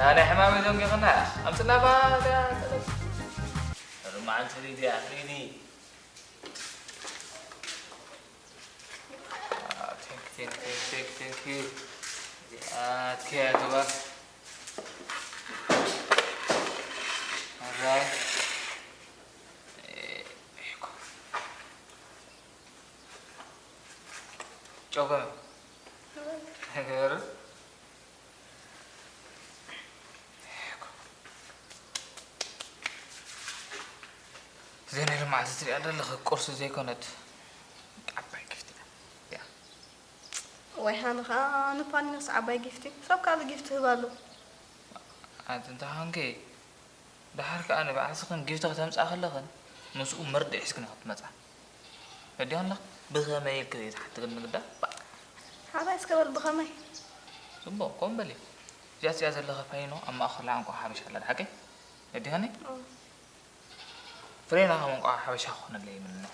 ኣነ ሕማመይ ደንጊኽና። ኣምፅና ባ-፣ ዳ-፣ ዳ-፣ ዳ-፣ ሎማዓንቲ ፍሪዲ እያ፣ ፍሪዲ። ቴንክ፣ ቴንክ፣ ቴንክ፣ ቴንክ፣ ቴንክ ዩ። እዚኣትኪ እያ ግበር። ኣራይ። ጨው ከመይ? ነገር ዜና ሎማዓንቲ ትሪኣ ዘለኺ ቁርሲ ዘይኮነት ዓባይ ጊፍቲ እያ። ወይ ሃኒ ኸኣ ንፋኒኖስ ዓባይ ጊፍቲ፣ ሰብ ካልእ ጊፍቲ ህብ ኣሎ። ኣንቲ እንተ ኾንኪ፣ ደሓር ከኣ ንባዕልስኽን ጊፍቲ ከተምጽኣ ከለኽን ምስኡ መርድእ ሒዝክን ኢኺ ክትመጻ። ነዲኹን ኣለኽ ብኸመይ ኢልኪ ዘይትሓቲ ግን ንግዳ? ባእ። ሓራይ እስከ በል ብኸመይ? ጽቡቕ፣ ከምኡ በሊ። እዚኣ እዚኣ ዘለኺ ፋይኖ ኣብ ማእኸላ እንቋቑሖ ሓበሻ ኣላ፣ ሓቀይ? ነዲኸኒ? እወ። ፍሬና ከም እንቋቑሖ ሓበሻ ክኾነለይ ይምነ።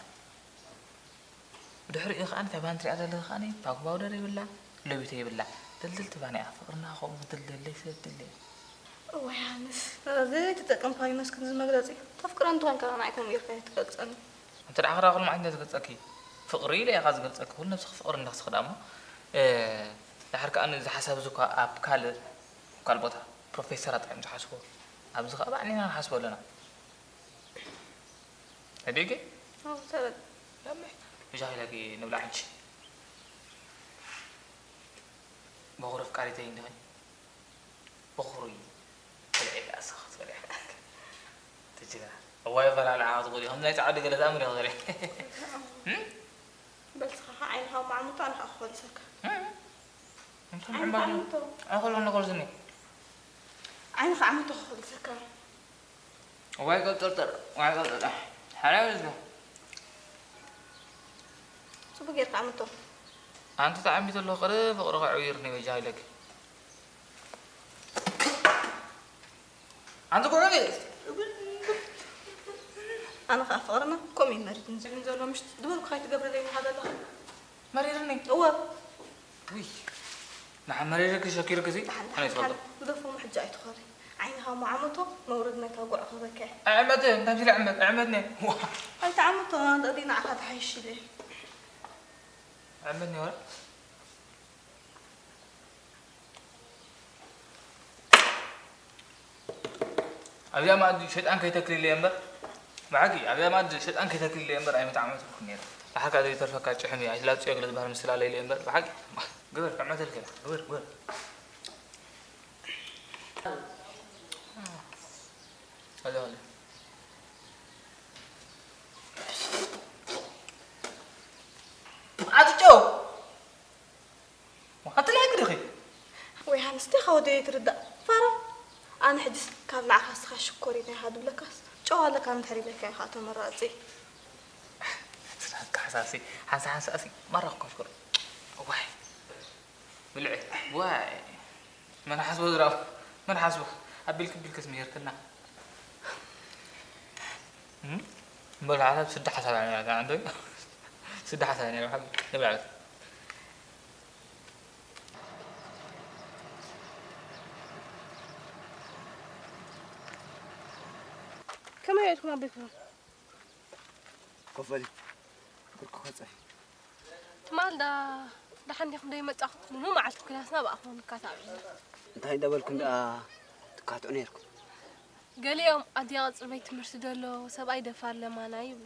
ብድሕሪኡ ከኣ እታ ባን ትሪኣ ዘለኺ ከኣ ፓክ ፓውደር የብላ፣ ሎቢቶ የብላ። ድልድልቲ ባን እያ። ፍቕርና ከምኡ ክድልደለይ ሰብ ድለ እያ። እዋይ፣ ኣነስ ዘይትጠቅም ፋይኖስ ክንዲ መግለጺ። ተፍቅሮ እንተኾንካ ንዓይ ከምኡ ጌርካ ኣይትገልጸኒ። እንተ ደኣ ክራኸብ መዓት እንደ ዝገልጸኪ፣ ፍቕሪ ኢለ እየ ዝገልጸኪ። ኩሉ ነብስኺ ፍቕሪ እንዳኽስኺ ደኣ እሞ፣ እ፣ ድሓር ከኣ እዚ ሓሳብ እዚ እኳ ኣብ ካልእ፣ ኣብ ካልእ ቦታ ፕሮፌሰራት እዮም ዝሓስቡ። ኣብዚ ከኣ ባዕልና ኢና ንሓስቦ ኣለና። ኣዴጌ? ኣዎ፣ ሰበን። ለመ፣ ብጃ ኢለኪ ንብላ ሕጂ። በኹሪ ኣፍቃሪተይ እንዲኺ? በኹሪ። ብልዒ ከኣ እስኺ ክትበልዒ። ትጅግና። እዋይ፣ በላልዓ ትቑሪ። ከም ናይ ጻዕዲ ገለ ዝኣምር ኢኺ ትበልዒ። እም? በል፣ እስኻ ኸዓ ዓይንኻ ኣማዕሙቶ፣ ኣነ ኸዓ ክኾልሰካ። እም? እንታይ ዓይንኻ ሕማም እዩ? ኣዕምቶ። ኣይኮልኩን ነገር ዝኒ። ዓይንኻ ኣዕምቶ ክኾልሰካ። ዋይ ቀብጠርጠር፣ ዋይ ቀብጠርጠር። ሓራይ ወለድካ። ጽቡቅ ጌርካ ኣምቶ። ኣንቲ ተዓሚቱ ኣሎ ቅረ ፍቅሪ ከዕብይርኒ በጃ ኢለኪ። ኣንቲ ኩዕኒ። ኣነ ከኣ ፍቅርና ከምኡ እዩ መሪርኒ ዝብል ዘሎ ምሽ ዝበልኩ ከይትገብርለይ ኢኻ ዘለኻ። መሪርኒ? እወ። ውይ። ንሓመረረኪ ሸኪርኪ ሲ? ደሓን፣ ኣነ ደሓን፣ ይፈልጦ። ደሓን። ግደፎ፣ ሕጂ ኣይትኾሪ። ዓይንኻ እሞ ዓመቶ፣ መውረድ ናይታ ጉዕ ክህበካ እየ። ኣዕመተ፣ እንታይ ኢለ ኣዕመት? ኣዕመትኒ። ዋ። ኣይትዓመቶ፣ ንዓኻ ተሓይሽ ኢለ። ኣዕመትኒ ወላ። ኣብዚኣ መኣዲ ሸይጣን ከይተክልለይ እምበር፣ ብሓቂ ኣብዚኣ መኣዲ ሸይጣን ከይተክልለይ እምበር ኣይምተዓመትኩን ነይረ። ብሓቂ ዘይተርፈካ ጭሕሚ ኣይትላጽዮ ገለ ዝበሃል ምስላ ለይለ እምበር፣ ብሓቂ ግበር፣ ክዕመተልካ ኢላ። ግበር፣ ግበር። ኣለ፣ ኣለ። ኣትጨው። ኣንተ ላይክ ዲኺ? ወይ ሃንስ፣ እንታይ ወደይ ትርዳእ? ፋራ። ኣነ ሕጅስ ካብ ንዓኻ እስኻ ሽኮሪት ኢኻ ድብለካስ፣ ጨዋ ኣለካ እንድሕር ኢለካ ኢኻ ተመራጺ። እቲ ናትካ ሓሳብሲ፣ ሓንሳ ሓንሳ እሲ፣ ማራ እኮ ሽኮር። ዋይ። ብልዒ። ዋይ። መን ሓስቦ ዝረኣኹ? መን ሓስቦ? ኣቢልክ ቢልክስ ምሄርክና። እም? እምበር ሓሳብ ስዲ ሓሳብ እያ ነይራ፣ ኣንተ። ስዲ ሓሳብ እያ ነይራ፣ ሓብ-፣ ንብላ በል። ከመይ ውዒልኩም ኣብ ቤትኩም? ኮፈሊ፣ ብርኩ ከጸፊ። ትማል ዳ-፣ ደሓን ዲኹም ዶ ይመጻኹም? ሙሉ መዓልቲ ኩናትና ብኣኹም ንካታዕ ውዒልና። እንታይ እንዳበልኩም ደኣ ትካትዑ ነይርኩም? ገሊኦም ኣድያ ቀጽሪ ቤት ትምህርቲ ደሎ፣ ሰብኣይ ደፋር ለማና ይብሉ።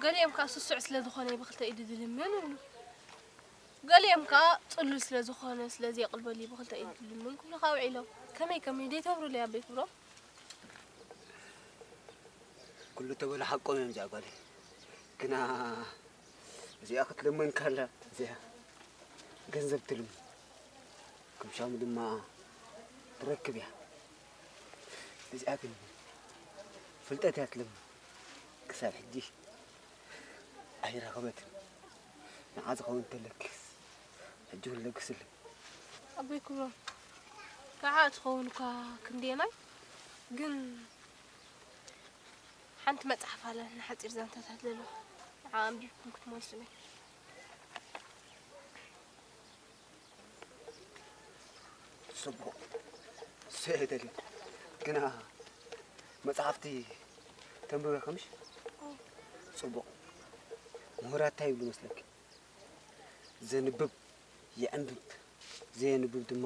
ገሊኦም ከኣ ስሱዕ ስለ ዝኾነ ብኽልተ ኢዱ ድልምን ይብሉ። ገሊኦም ከኣ ጽሉል ስለ ዝኾነ፣ ስለዚ የቕልበሉ ብኽልተ ኢዱ ድልምን ክብሉኻ ውዒሎም። ከመይ ከመይ ደይተብሩለይ ኣበይ ክብሮም? ኩሉ ተበሉ ሓቆም እዮም እዛ ጓለይ። ግና እዚኣ ክትልመን ከላ፣ እዚኣ ገንዘብ ትልምን። ከም ሻሙ ድማ ትረክብ እያ። እዚኣ ግን ፍልጠት እያ ትልምን። ክሳብ ሕጂ ኣይረኸበትን። ንዓ ዝኸውን እንተለኪስ፣ ሕጂ እውን ለግስለይ። ኣቦይ ክብሮም፣ ንዓ ትኸውን እኳ ክንደየናይ፣ ግን ሓንቲ መጽሓፍ ኣላ፣ ንሓጺር ዛንታታት ዘለዋ። ንዓ ኣንቢብኩም ክትመልሱለይ። ጽቡቕ። እተሊ ግና መጽሓፍቲ ተንብበ ከምሽ ጽቡቕ። ምሁራት እንታይ ይብሉ መስለኪ? ዘንብብ ይዕንብብ፣ ዘየንብብ ድማ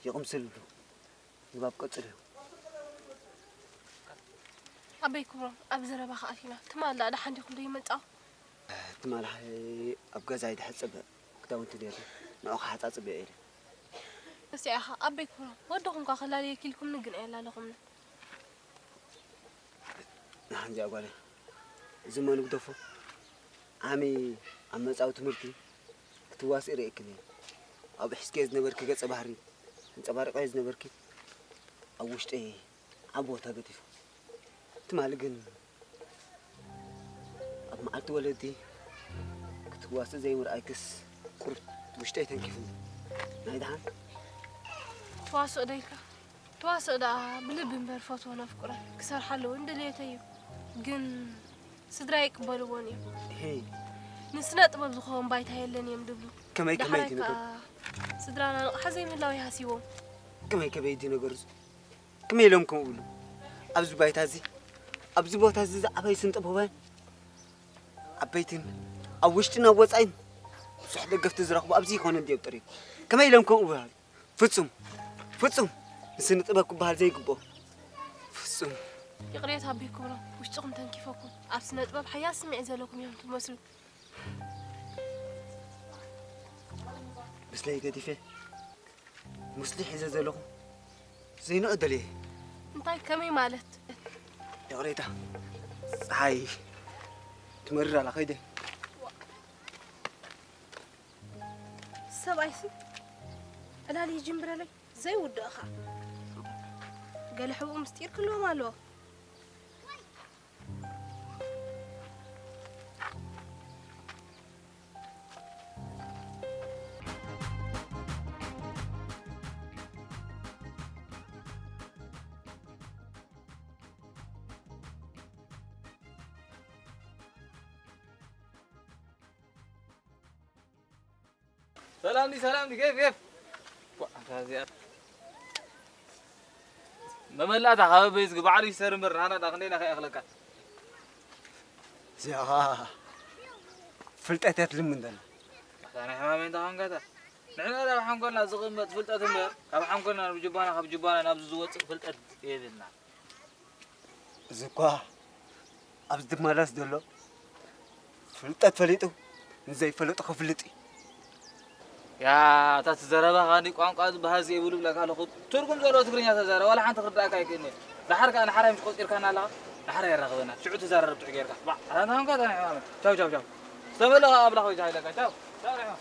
ይቕምስል ይብሉ። ንባብ ቀጽልዮ። ኣበይ ክብሮም፣ ኣብ ዘረባኻ ኣቲና። ትማል ደኣ ደሓን ዲኹም ደይመጻኹም? ትማል ኣብ ገዛይ ድሕጸበ ክዳውንቲ ነይሩ፣ ንዑ ክሓጻጽብ እየ ኢለ። እስቲ ኢኻ ኣበይ ክብሮም፣ ወድኹምካ ክላለየኪ ኢልኩምኒ ግን ኣየላለኹምንን። ንሓንዚኣ ጓለይ፣ እዚ እሞ ንግደፎ። ዓሚ ኣብ መጻኢ ትምህርቲ ክትዋስኢ ርእየክን እየ። ኣብ ሕስኪ ዝነበርኪ ገጸ ባህሪ ተንጸባርቂ ዝነበርኪ ኣብ ውሽጠይ ዓቢ ቦታ ገዲፉ። ትማሊ ግን ኣብ መዓልቲ ወለዲ ክትዋስእ ዘይምርኣይክስ ቁርት ውሽጠይ ተንኪፉ። ናይ ደሓን ተዋስኦ ዶ ኢልካ? ተዋስኦ ደኣ ብልቢ እምበር ፈትወን ኣፍቅረን ክሰርሓ ኣለወን ድልየተይ እዩ። ግን ስድራ ኣይቅበልዎን እዮም። ሄይ። ንስነ ጥበብ ዝኸውን ባይታ የለን እዮም ድብሉ። ከመይ ከመይ ዳሕራይ እቲ ነገር? ከኣ ስድራና ንቕሓ ዘይምህላው ይሃስይዎም። ከመይ ከመይ እቲ ነገር? ከመይ ኢሎም ከምኡ ይብሉ? ኣብዚ ባይታ እዚ፣ ኣብዚ ቦታ እዚ ዝዓበዩ ስነ ጥበባውያን ዓበይትን ኣብ ውሽጥን ኣብ ወጻኢን ብዙሕ ደገፍቲ ዝረኽቡ ኣብዚ ይኾኑ እንድዮም ጥሪት። ከመይ ኢሎም ከምኡ ይብሉ? ፍጹም፣ ፍጹም ንስነ ጥበብ ክበሃል ዘይግብኦ። ፍጹም። ይቕሬታ ኣቦይ ክብሮም፣ ውሽጥኹም ተንኪፈኩም። ኣብ ስነ ጥበብ ሓያል ስምዒት ዘለኩም እዮም ትመስሉ። ምስለይ ገዲፈ፣ ምስሉ ሒዘ ዘለኹ ዘይንኦ ደልየ። እንታይ ከመይ ማለት? ይቕሬታ፣ ጸሓይ ትመርር ኣላ፣ ከይደ። ሰብኣይሲ ዕላል ይጅምረለይ ዘይውድእኻ። ገለ ሕቡእ ምስጢር ክህልዎም ኣለዎ። ሰላም ዲ፣ ሰላም ዲ፣ ኬፍ፣ ኬፍ። ኳ፣ ኣታ እዚኣ መመላእታ ካብ ኣበይ ዝግ-፣ ባዕሉ ይሰር እምበር፣ ንሓና ዳ ክንደይና ከይኣኽለካ። እዚኣ ኸኣ ፍልጠት እያ ትልምን ዘላ። ኣታ ናይ ሕማመይ እንተ ኾንካታ፣ ንሕና ዳ ኣብ ሓንጎልና ዝቕመጥ ፍልጠት እምበር፣ ካብ ሓንጎልና ናብ ጅባና፣ ካብ ጅባና ናብዚ ዝወጽእ ፍልጠት የብልና። እዚ እኳ ኣብዚ ዝመላለስ ዘሎ ፍልጠት ፈሊጡ ንዘይፈለጡ ክፍልጥ እዩ። ያ፣ እታ እቲ ዘረባኻ እንዲ ቋንቋ ዝበሃል ዘይብሉ እብለካ ኣለኹ። ትርጉም ዘለዎ ትግርኛ ተዛረብ፣ ዋላ ሓንቲ ክርዳእካ ኣይክእልን እየ። ደሓር ከኣ ንሓራይ ምስ ቆጺርካና ኣለኻ፣ ንሓራይ የራኽበና። ሽዑ ትዛረብ ጥዑይ ጌርካ። ባዕ፣ ኣታ እንታይ ኮንካ፣ እታ ናይ ሕማመይ። ቻው፣ ቻው፣ ቻው። ዝተመለኸ ኣምላኽ ይጃ ኢለካ። ቻው፣ ቻው፣ ርሕማ።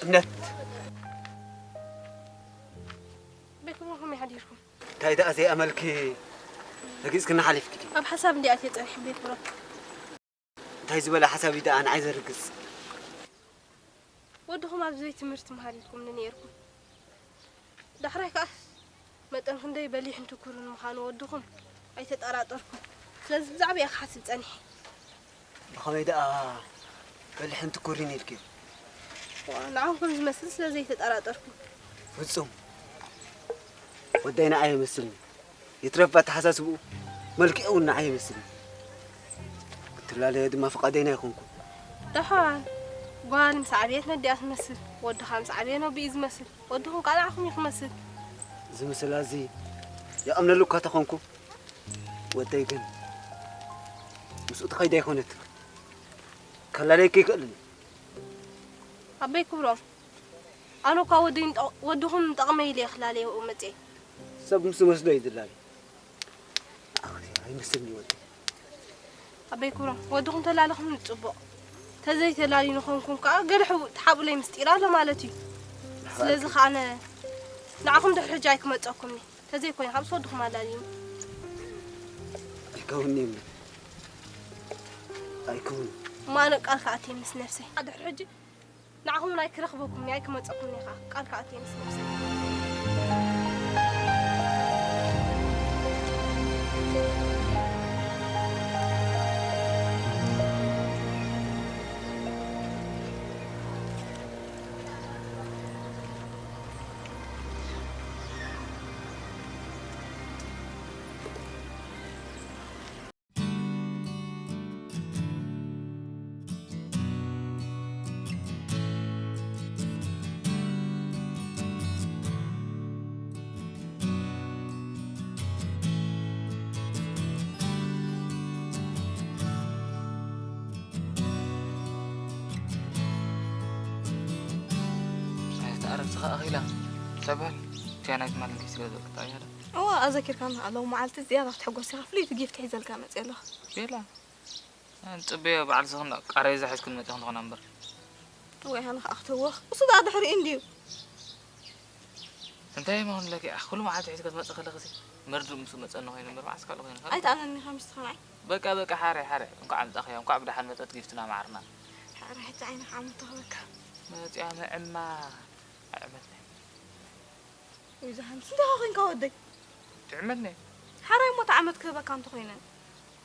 እምነት። ቤት ብሩኽም ይሓዲርኩም። እንታይ ደኣ ዘይኣመልኪ ረጊጽክና ሓሊፍኪ ድዩ? ኣብ ሓሳብ እንዲ ኣትየ ጸኒሐ ቤት ብሩኽ። እንታይ ዝበለ ሓሳብ እዩ ደኣ ንዓይ ዘርግጽ? ወድኹም ኣብዚ ቤት ትምህርቲ ምሃር ኢልኩምኒ ነይርኩም። ዳሕራይ ከኣስ መጠን ክንደይ በሊሕን ትኩርን ምዃኑ ወድኹም ኣይተጠራጠርኩን። ስለዚ ብዛዕባኡ እየ ክሓስብ ጸኒሐ። ብኸመይ ደኣ በሊሕን ትኩርን ኢልኪ? ዋ፣ ንዓኹም ከም ዝመስል ስለ ዘይተጠራጠርኩ። ፍጹም ወደይ ንዓይ ኣይመስልን። ይትረፍ ኣተሓሳስብኡ፣ መልክዑ እውን ንዓይ ይመስል። ክትላለዮ ድማ ፍቓደኛ ኣይኮንኩን። ደሓን ጓል ምስ ዓበየት ነዲኣ ትመስል፣ ወድኻ ምስ ዓበየ ነቦ እዩ ዝመስል፣ ወድኹም ከዓ ንዓኹም እዩ ክመስል። እዚ ምስላ እዚ ይኣምነሉ እኳ ተኾንኩ፣ ወደይ ግን ምስኡ ትኸይድ ኣይኮነትን። ከላለየኪ ኣይክእልን እዩ። ኣቦይ ክብሮም፣ ኣነ እኳ ወደይ ንጠ-፣ ወድኹም ንጠቕመ ኢለ እየ ክላለዮ ኣብኡ መፅየ። ሰብ ምስ መስሎ እዩ ዝላለ። ኣኽሊ ኣይመስልኒ ወዲ። ኣቦይ ክብሮም፣ ወድኹም ተላሊኹም ንፅቡቕ። ተዘይተላሊኑ ኾንኩም ከዓ ገለ ሕቡ-፣ ትሓብኡለይ ምስጢር ኣሎ ማለት እዩ። ስለዚ ከዓ ኣነ ንዓኹም ድሕሪ ሕጂ ኣይክመፀኩም እየ። ተዘይኮይኑ ካብ ወድኹም ኣላልዩኒ። ኣይከውንን እየ እምነት። ኣይከውንን። እሞ ኣነ ቃል ክኣቲ ምስ ነብሰይ። ድሕሪ ሕጂ ንዓኹም እውን ኣይክረኽበኩምን እየ፣ ኣይክመፀኩምን እየ ከዓ። ቃል ክኣቲ ምስ ነብሰይ። ኣኺላ፣ እንታይ በሃል? እቲኣ ናይ ትማሊ ጊፍት ገዛእኩልካ እያ ዶ? እዋ፣ ኣዘኪርካኒ ኣለዉ መዓልቲ እዚኣ ክትሕጎስ ኢኻ፣ ፍልይቲ ጊፍት ሒዘልካ መፅእ ኣለኹ። ቤላ፣ ኣነ ፅበዮ በዓል ዝኽን ቃሬዛ ሒዝኩ መፅእ ክንኾና እምበር። ወይ ኣነ ከዓ ክትህወኽ፣ እሱ ደኣ ድሕሪኡ እንድዩ። እንታይ እሞ ክንብለኪ፣ ኣሕ፣ ኩሉ መዓልቲ ሒዝካ ትመፅእ ከለኽሲ፣ መርድእ ምስ መፀኒ ኮይኑ እምበር፣ መዓስ ካልእ ኮይኑ ካልእ። ኣይትኣምነኒ ኢኻ ምስቲ ኸምዓይ። በቃ፣ በቃ፣ ሓራይ፣ ሓራይ። እንኳዕ ኣምጻኽያ፣ እንኳዕ ብደሓን መጸት ጊፍትና ማዕርና። ሓራይ፣ ሕጂ ዓይንኻ ዓሙ ተኽበካ። መጺኣ ምዕማ፣ ኣዕመትኒ። ወይ ዝሃንስ፣ እንታይ ኾንካ ወደይ? ትዕመትኒ። ሓራይ እሞ ተዓመት ክህበካ እንተኾይነ።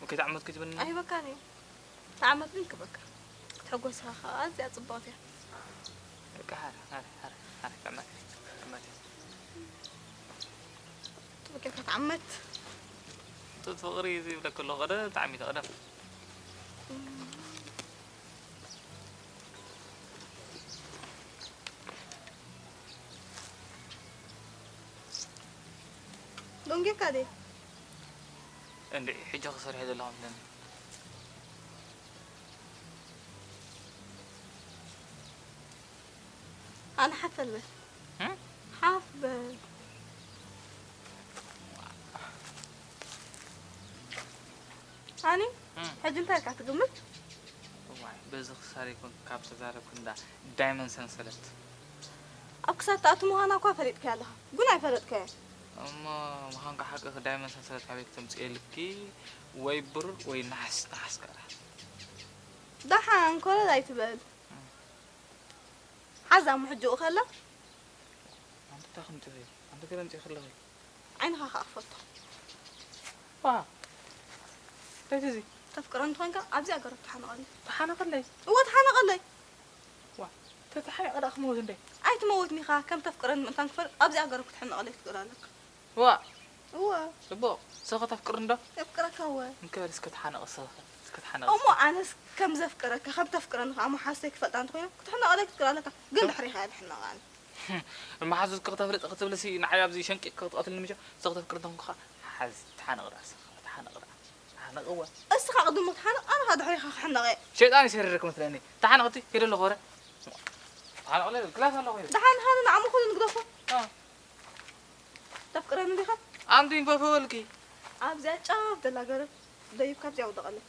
ኦኬ፣ ተዓመት ክትብልኒ? ኣይህበካን እዩ። ተዓመት ግን ክበካ። ክትሕጎስ ኢኻ ኸኣ፣ ኣዝያ ጽብቕቲ እያ። በቃ፣ ሓረ፣ ሓረ፣ ሓረ፣ ሓረ፣ ተዓመት፣ ተዓመት። ጽቡቅ ጌርካ ተዓመት። ጡጥ ፍቕሪ ዝብለክ ኣሎ፣ ቀደም ተዓሚተ፣ ቀደም። ደንጊርካ ድየ? እንድዒ፣ ሕጂ ክሰርሕ ዘለኹ መስለኒ። ኣነ ሓፍ በል በል። እም? ሓፍ በል። ኣኒ፣ እም። ሕጂ እንታይ ኢልካ ትግምት? እዋይ፣ በዚ ክሳድ ይኩን ካብ ተዛረብኩ እንዳ ዳይመንድ ሰንሰለት። ኣብ ክሳድ ትኣቱ ምዃና እኳ ፈሊጥካያ ኣለኻ፣ ግን ኣይፈለጥካያን። እሞ ምዃንካ ሓቅኺ ዳይመንድ ሰንሰለት ካበይ ክተምጽእየልኪ? ወይ ብሩር ወይ ነሓስ፣ ነሓስ ከኣ። ደሓን ኮለል ኣይትበል። እም። ሓዛ እሞ ሕጂ ከላ። ኣንተ እንታይ ከምጽእ? ኣንተ ገለ ኣምጺእኺ ኣለኺ። ዓይንኻ ከኣ ክፈቶ። ዋ። እንታይ እዚ? ተፍቅረኒ እንተኾይንካ ኣብዚኣ ገረብ ተሓነቐለይ። ተሓነቐለይ? እወ፣ ተሓነቐለይ። ዋ። ተተሓኒቐ ደኣ ክመውት እንደ? ኣይትመውትን ኢኻ። ከም ተፍቅረኒ ምእንታን ክፈልጥ ኣብዚኣ ገረብ ክትሕነቐለይ ክትክእል ኣለካ። ዋ። እወ። ጽቡቕ። ንስኺ ተፍቅርኒ ዶ? የፍቅረካ እወ። እንከ በል እስከ ተሓነቒ፣ እስከ ተሓነቒ እሞ እስከ። ኣነስ ከም ዘፍቅረካ፣ ከም ተፍቅረኒ ከኣ መሓዙተይ ክፈልጣ እንተኾይኑ ክትሕነቐለይ ክትክእል ኣለካ። ግን እም። ድሕሪኻ እየ ዝሕነቕ ኣነ። መሓዙትኪ ክተፍልጥ ክትብልሲ ንዓይ ኣብዚ ሸንቂቕኪ ክትቐትልኒ ምሽ? ንስኺ ተፍቅርኒ እንተኾንኪ ከኣ ሓዚ ተሓነቒ ደኣ እስኺ፣ ተሓነቒ ደኣ። ተሓነቒ እወ። እስኻ ቅድም ክትሓነቕ ኣነ ከኣ ድሕሪኻ ክሕነቕ እየ። ሸይጣን ይሰሪርኪ መስለኒ። ተሓነቒ እቲ፣ ከይደ ኣለኹ ወረ። ተሓነቒ ክላስ ኣለኹ ኢለ። ደሓን ሃኒ ንዓሙ ኩሉ ንግደፎ። እ። ተፍቅረኒ ዲኻ? ኣንቲ እንፈፈወልኪ። ኣብዚኣ ጫፍ ዘላ ገረብ ደይብካ ኣብዚኣ ውደቐለይ።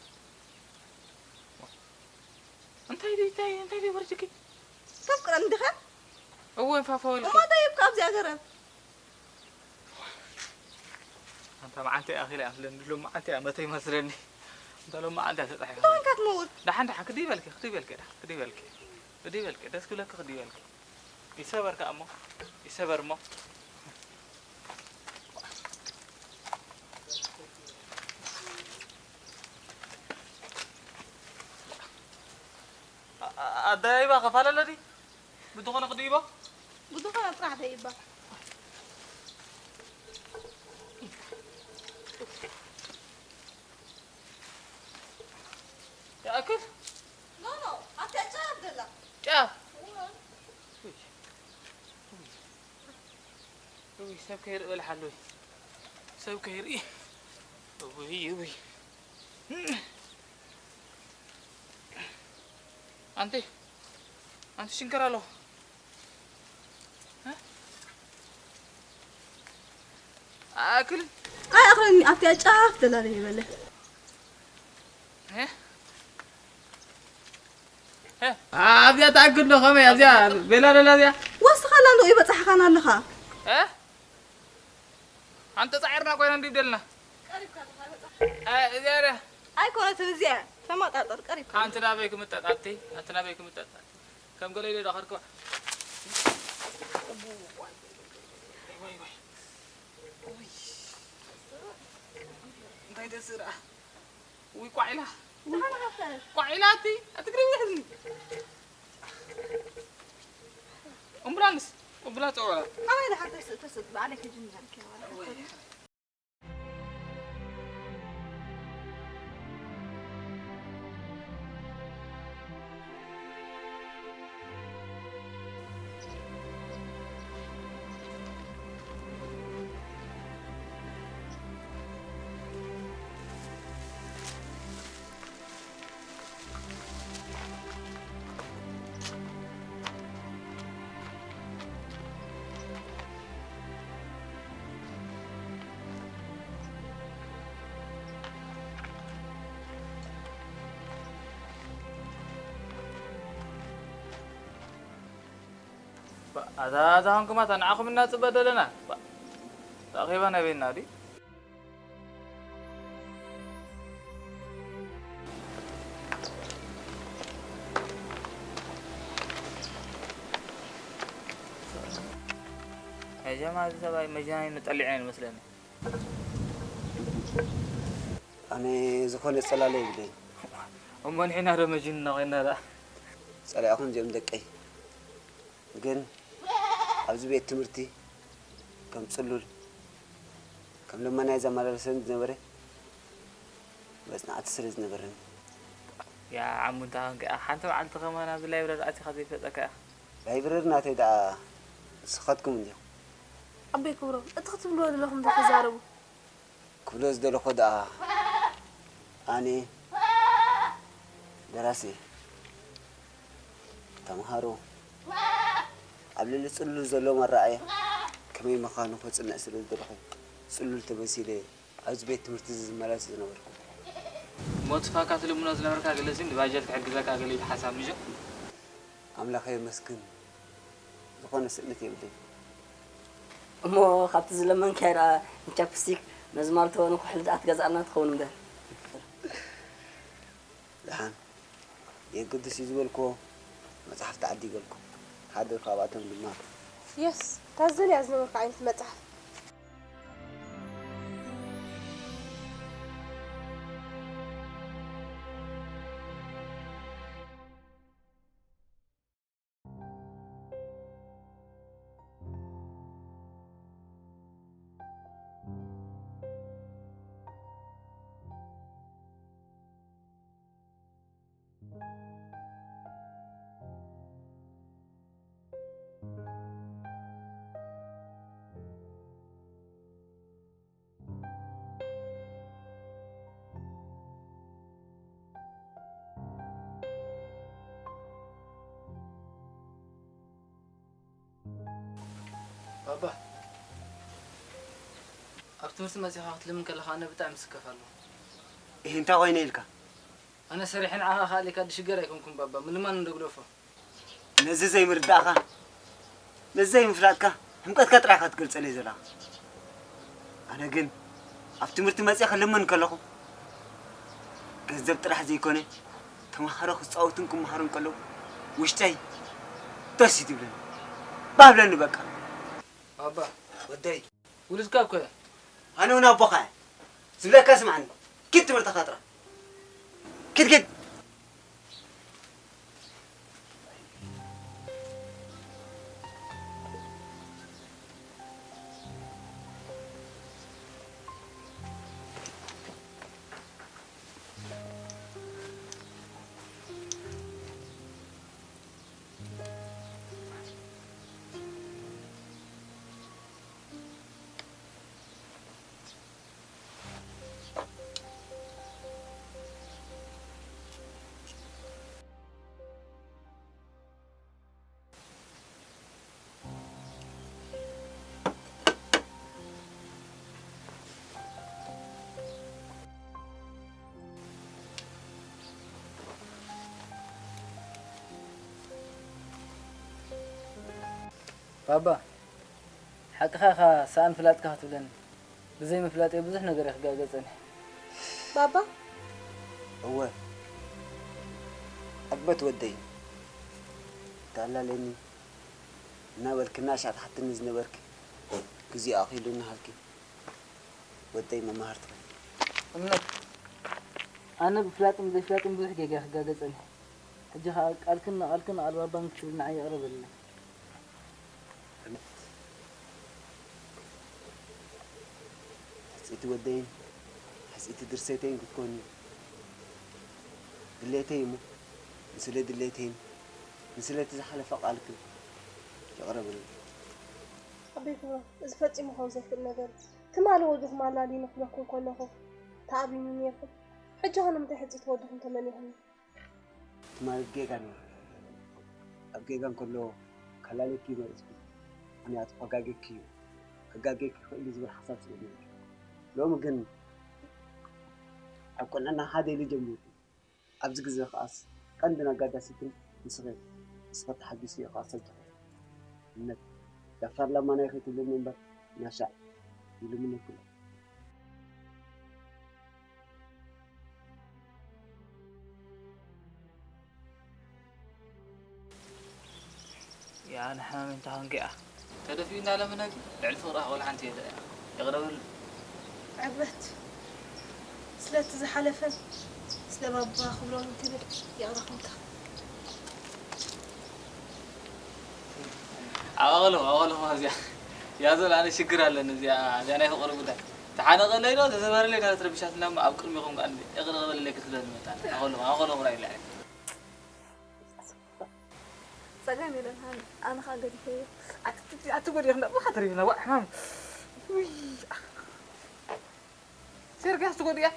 እንታይ ደይ፣ እንታይ፣ እንታይ ደይ ወርድኪ? ተፍቅረኒ ዲኻ? እወ፣ እንፈፈወልኪ። እሞ ደይብካ ኣብዚኣ ገረብ። ኣንታ መዓልቲ ኣኺለ እያ መስለኒ፣ ሎም መዓልቲ እያ መተ ይመስለኒ። እንተ ሎም መዓልቲ እያ ተጣሒፋ። እንታይ ኮንካ ትመውት? ደሓን፣ ደሓን፣ ክዲ በልኪ፣ ክዲ በልኪ፣ ደሓን፣ ክዲ በልኪ። ክዲ በልኪ፣ ደስ ክብለኪ ክዲ በልኪ። ይሰበር ከኣ እሞ፣ ይሰበር እሞ። ኣ-፣ ኣ-፣ ኣደያይባ ከፋለለ ድዩ? ብዝኾነ ክድይቦ? ብዝኾነ ጥራሕ ደይባ። ይኣክል? ኖ፣ ኖ፣ ኣብታ ጫፍ ዘላ። ጫፍ? እወ። ውይ። ውይ። ውይ፣ ሰብ ከይርኢ በል ሓሉይ። ሰብ ከይርኢ። ውይ፣ ውይ። ኣንቲ፣ ኣንቲ ሽንከር ኣሎ። እ? ኣክል። ኣይ፣ ኣኽለኒ፣ ኣብቲኣ ጫፍ ደላለ ይበለ። እ? እ? ኣብዚኣ ትኣክል ዶ ከመይ? ኣብዚኣ ቤላ ደላ እዚኣ? ወስኻ ኣላ፣ ንኡ ይበጻሕኻን ኣለኻ። እ? ኣንተ ጻዒርና ኮይና እንዲህ ደልና። ቀሪብካ ኣለኻ፣ በጻሕ። እ፣ እዚኣ ደ? ኣይኮነትን፣ እዚኣ ተመጣጠር፣ ቀሪብካ። ኣንቲ ናበይ ክምጠጣቲ? ኣንቲ ናበይ ክምጠጣቲ? ከም ገለ ኢለ ዶ ከርክባ? ወይ፣ ወይ፣ ወይ። እንታይ ደስ ዝረኣ? ውይ፣ ቋዒላ። ደሓን ሃፈር። ቋዒላ ኣቲ፣ ኣቲ ግሪ ይሕዝኒ። ኣምቡላንስ፣ ኣምቡላንስ ጸውዐላ። ኣበይ ደሓን ተስ-፣ ተስ-፣ ባዕለይ ከጅምር። ወይ። ኣታ ኣታ ኾንኩማ፣ ኣታ ንዓኹም እናጽበ ደለና። ባ-፣ ተኣኺባ ናይ ቤና ድዩ? ሄጀማ፣ እዚ ሰብኣይ መጃኒኑ ጠሊዑ እዩ ዝመስለኒ። ኣነ ዝኾነ ጸላለ የብለይን። እሞ ንሕና ዶ መጂንና ኮይና ደኣ? ጸላኢኹም እዚኦም ደቀይ። ግን ኣብዚ ቤት ትምህርቲ ከም ጽሉል፣ ከም ለማናይ ዘመላለሰኒ ዝነበረ መጽናዕቲ ስለ ዝነበረኒ። ያ ዓሙ፣ እንታይ ኾንካ ኢኻ? ሓንቲ መዓልቲ ከማን ኣብዚ ላይብረሪ ኣቲኻ ዘይፈልጠካ ኢኻ። ላይብረሪ ናተይ ደኣ ንስኻትኩም እንዲኹም። ኣቦይ ክብሮም፣ እቲ ክትብልዎ ዘለኹም ዶ ተዛረቡ? ክብሎ ዝደለኹ ደኣ፣ ኣነ ደራሲ እየ። ተምሃሮ ኣብ ልዕሊ ጽሉል ዘለዎም ኣረኣእያ ከመይ ምዃኑ ከጽንዕ ስለ ዝደለኹ፣ ጽሉል ተመሲለ ኣብዚ ቤት ትምህርቲ እዚ ዝመላለስ ዝነበርኩ። እሞ እቲ ፋካ ትልምኖ ዝነበርካ ገለ እዚ ንባጀት ክሕግዘካ ገለ ኢሉ ሓሳብ ምሽ? ኣምላኸ የመስግን፣ ዝኾነ ስእነት የብለይን። እሞ ካብቲ ዝለመንካዮ ደኣ ንቻፕስቲክ፣ ነዚ ማልቶ ንኩሕሊ ደኣ ትገዝኣልና ትኸውን እምበር። ደሓን የግድስ እዩ ዝበልክዎ መጽሓፍቲ ዓዲገልኩ። ሓደ ካብኣቶም ድማ የስ፣ ታዘልያ ዝነበርኩ ዓይነት መጽሓፍ። ባባ፣ ኣብ ትምህርቲ መጺኻ ክትልምን ከለኻ ኣነ ብጣዕሚ ስከፍ ኣለኹ። እህ፣ እንታይ ኮይነ ኢልካ? ኣነ ሰሪሐ ንዓኻ ክኣልየካ ድሽገር ኣይኮንኩን ባባ፣ ምልማን እንዶ ግደፎ። ነዚ ዘይምርዳእኻ፣ ነዚ ዘይምፍላጥካ፣ ሕምቀትካ ጥራሕ ኢኻ ትገልጸለይ ዘለኻ። ኣነ ግን ኣብ ትምህርቲ መጺአ ክልምን ከለኹ፣ ገንዘብ ጥራሕ ዘይኮነ፣ ተምሃሮ ክጻወቱን ክመሃሩን ከለዉ፣ ውሽጠይ ደስ እዩ ትብለኒ። ባህ ብለኒ በቃ። ባባ፣ ወደይ፣ ውሉድካ እኮ እየ። ኣነ እውን ኣቦኻ እየ። ዝብለካ ስምዓኒ። ኪድ ትምህርትኻ ጥራሕ። ኪድ፣ ኪድ። ባባ፣ ሓቅኻ ኢኻ፣ ሰኣን ፍላጥካ ክትብለኒ። ብዘይ ምፍላጠይ ብዙሕ ነገር እየ ክጋገ ጸኒሐ። ባባ? እወ፣ ዕግበት ወደይ፣ ተኣላለኒ እናበልክና ሻትሓትኒ ዝነበርክ፣ ግዜኡ ኣኺሉ እናሃልኪ ወደይ መማህርቲ። እምነት፣ ኣነ ብፍላጥን ዘይፍላጥን ብዙሕ ጌጋ ክጋገ ጸኒሐ። ሕጂ ኸኣ ቃልክን ንቓልክን ንቓል ባባን ክትብል ንዓይ ይቕረ በልለይ። እምነት፣ ሕጽይቲ ወደይን ሕጽይቲ ድርሰተይን ክትኮኒ ድሌተይ እሞ፣ ንስለ ድሌተይን ንስለ እቲ ዝሓለፈ ቃልክን ይቕረ በልለይ። ኣቦይ ክብሮም፣ እዚ ፈጺሙ ክኸውን ዘይክእል ነገር እዩ። ትማሊ ወድኹም ኣላልዩ ንኽብለኩም ከለኹ ተኣቢኒ ነይርኩም። ሕጂ ኸ ንምንታይ ሕጽይቲ ወድኹም ተመኒኹኒ? ትማሊ ጌጋ ነይሩ። ኣብ ጌጋ እንከሎ ከላልየኪ መሪጽኩ። ምኽንያቱ ከጋግየኪ እዩ። ከጋግየኪ ይኽእል እዩ ዝብል ሓሳብ ስለ ዝነበረ። ሎሚ ግን ኣብ ቁንዕና ሓደ ኢሉ ጀሚሩ። ኣብዚ ግዜ ከኣስ ቀንድን ኣጋዳሲትን ንስኺ፣ ንስኺ ተሓጊሱ እዩ ከኣ ሰልጥሑ። እምነት እዛ ፋርላማ ናይ ከይትብሉኒ እምበር ናሻዕ ኢሉምኒ ኩሉ። ያ ንሕማም እንታ ኾንኪ እያ ተደፊኡ እንዳለመነኪ ልዕሊ ፍቕራ ክብል ሓንቲ የለ እያ ይቕረበሉ። ዕግበት ስለቲ ዝሓለፈን ስለ ባባ ክብሎም ትብል ይቕረ ኮንካ። ኣቐሎ ኣቐሎ እዚኣ ያዞል ኣነ ሽግር ኣለኒ እዚኣ እዚኣ ናይ ፍቕሪ ጉዳይ ተሓነቐለይ ዶ ተሰበረለይ ዳ ትረብሻትና እሞ ኣብ ቅድሚኹም ከኣ ይቕረ ክበለለይ ክትብለኒ መጣ ኣቐሎ ኣቐሎ ምራይ ልዕል ጸገም የለን ሃኒ ኣነ ኸኣ ገዲፈዮ። ኣቲ ጎዲእኽና ብኻ ተሪፍና ዋዕ ሕማም ሴርጋስ ትጎዲያ